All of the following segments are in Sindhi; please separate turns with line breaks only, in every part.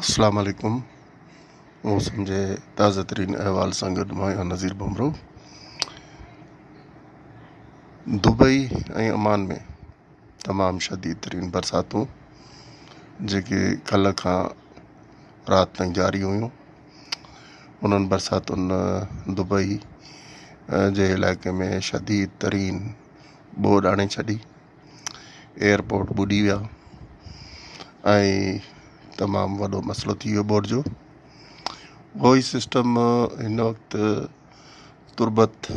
اسلام عليڪم موسم جي تازه ترين احوال سان گڏ مان آهيان نذير ڀنڀرو. دبئي ۽ عمان ۾ تمام شديد ترين برساتون جيڪي ڪلهه کان رات تائين جاري هيون انهن برساتن دبئي جي علائقي ۾ شديد ترين ٻوڏ آڻي ڇڏي. ايئرپورٽ ٻڏي ويا ۽ تمام وڏو مسئلو ٿي ويو ٻوڏ جو. اهو ئي سسٽم هن وقت تربت،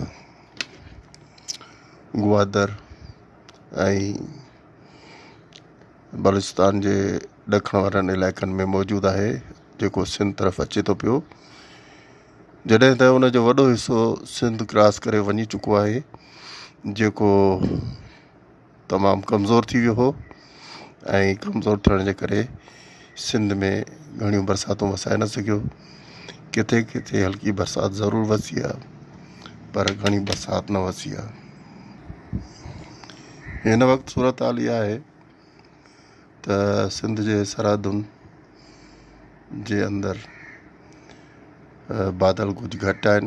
گوادر ۽ بلوچستان جي ڏکڻ وارن علائقن ۾ موجود آهي جيڪو سنڌ طرف اچي ٿو پيو. جڏهن ته ان جو وڏو حصو سنڌ ڪراس ڪري وڃي چڪو آهي جيڪو تمام ڪمزور ٿي ويو هو ۽ ڪمزور ٿيڻ جي ڪري سنڌ ۾ گهڻيون برساتون وسائي نه سگهيو. ڪٿي ڪٿي هلڪي برسات ضرور وسي آهي پر گهڻي برسات نه وسي آهي. هن وقت صورت حال اها آهي ته سنڌ جي سرحدن جي اندر بادل ڪجهه گهٽ آهن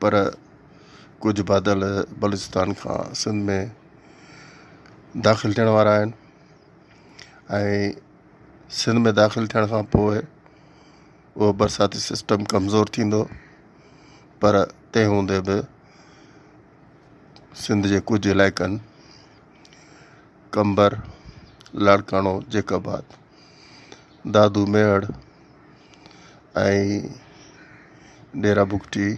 پر ڪجهه بادل بلوچستان کان سنڌ ۾ داخل ٿيڻ وارا آهن ۽ سنڌ ۾ داخل ٿيڻ کان پوءِ اهو برساتي سسٽم ڪمزور ٿيندو پر تنهن هوندي به سنڌ جي ڪجهه علائقن قمبر، لاڙڪاڻو، جيڪب آباد، دادو، ميهڙ ۽ ڊيرا بگٽي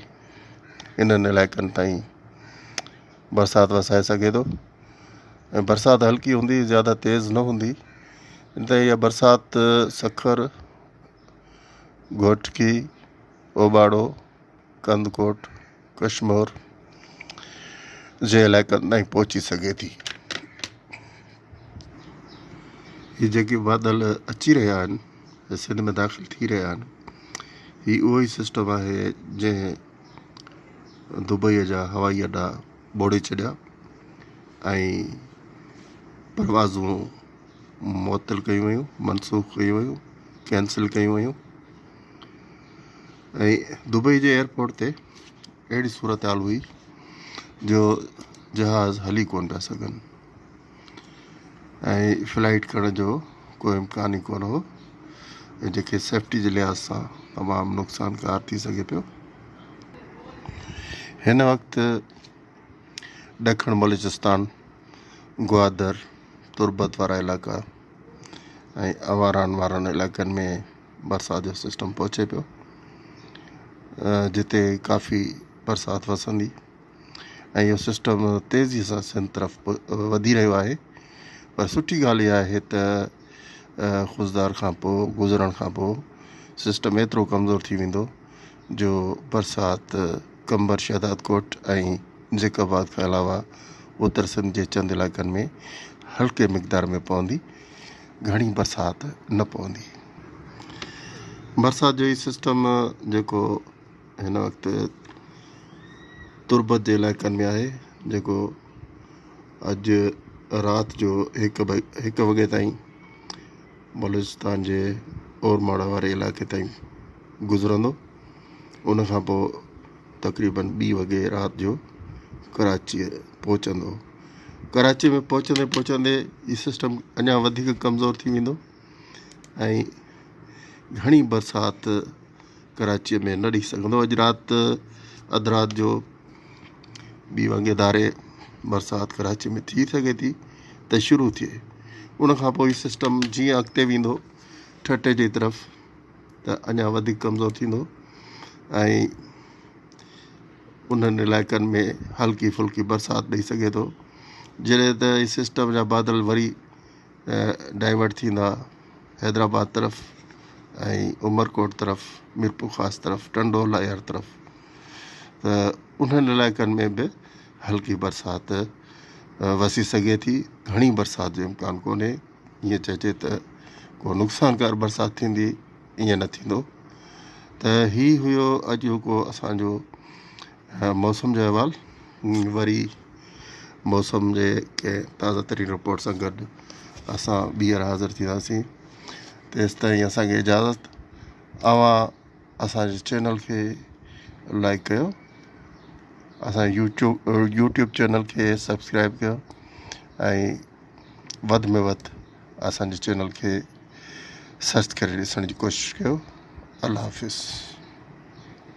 انهن علائقن تائين برسات وسائي سگهي ٿو ۽ برسات هلڪي هوندي زياده تيز نه هوندي ته اها برسات سکر، گهوٽڪي، اوٻاڙو، ڪنڌڪوٽ، ڪشمور جي علائقن تائين پهچي سگهي ٿي. هي جيڪي بادل اچي رهيا آهن ۽ سنڌ ۾ داخل ٿي رهيا آهن هي اهو ئي سسٽم آهي جنهن دبئي جا هوائي اڏا ٻوڙي ڇڏيا ۽ پروازون معطل ڪيون ويون منسوخ ڪيون ويون ڪينسل ڪيون ويون. ۽ دبئي جي ايئرپورٽ تي اهڙي صورتحال هئي جو جهاز هلي ڪونه پيا سگهن ۽ فلائيٽ ڪرڻ جو ڪو امڪان ئي ڪونه هو ۽ جيڪي سيفٽي جي لحاظ سان تمام نقصانڪار ٿي سگهي پيو. هن وقت ڏکڻ بلوچستان، گوادر، تربت وارا علائقا ۽ آواران وارن علائقن ۾ برسات جو سسٽم پهچي پيو جتي ڪافي برسات وسندي ۽ اهو سسٽم تيزي سان سنڌ طرف وڌي رهيو آهي پر سٺي ڳالهه اها آهي ته خضدار کان پوء گذرڻ کان پوء سسٽم ايترو ڪمزور ٿي ويندو جو برسات قمبر شهدادڪوٽ ۽ جيڪب آباد کان علاوه اتر سنڌ جي چند علائقن ۾ هلڪي مقدار ۾ پوندي. گهڻي برسات نه پوندي. برسات جو هي سسٽم جيڪو هن وقت تربت جي علائقن ۾ آهي جيڪو اڄ رات جو هڪ وڳي تائين بلوچستان جي اورماڙا واري علائقي تائين گذرندو ان کان پوء تقريبن ٻي وڳي رات جو ڪراچيء پهچندو. ڪراچيء ۾ پهچندي پهچندي هي سسٽم اڃا وڌيڪ ڪمزور ٿي ويندو ۽ گهڻي برسات ڪراچيء ۾ نه ڏئي سگهندو. اڄ رات اڌ رات جو ٻي وڳي ڌاري برسات ڪراچيء ۾ ٿي سگهي ٿي ته شروع ٿئي. ان کان پوء هي سسٽم جيئن اڳتي ويندو ٺٽي جي طرف ته اڃا وڌيڪ ڪمزور ٿيندو ۽ انهن علائقن ۾ هلڪي ڦلڪي برسات ڏئي سگهي ٿو جڏهن ته هي سسٽم جا بادل وري ڊائيورٽ ٿيندا حيدرآباد طرف ۽ عمرڪوٽ طرف ميرپورخاص طرف ٽنڊو الهيار طرف ته انهن علائقن ۾ به هلڪي برسات وسي سگهي ٿي گهڻي برسات جو امڪان ڪونهي. ائين چئجي ته ڪو نقصانڪار برسات ٿيندي ائين نه ٿيندو ته هي هيو اڄوڪو اسانجو موسم جو احوال وري موسم جي ڪنهن تازه ترين رپورٽ سان گڏ اسان ٻيهر حاضر ٿينداسين. تيستائين اسان کي اجازت. اوهان اسان جي چينل کي لائڪ ڪيو، اسان جي يوٽيوب چينل کي سبسڪرائب ڪيو ۽ وڌ ۾ وڌ اسان جي چينل کي سرچ ڪري ڏسڻ جي ڪوشش ڪيو. الله حافظ.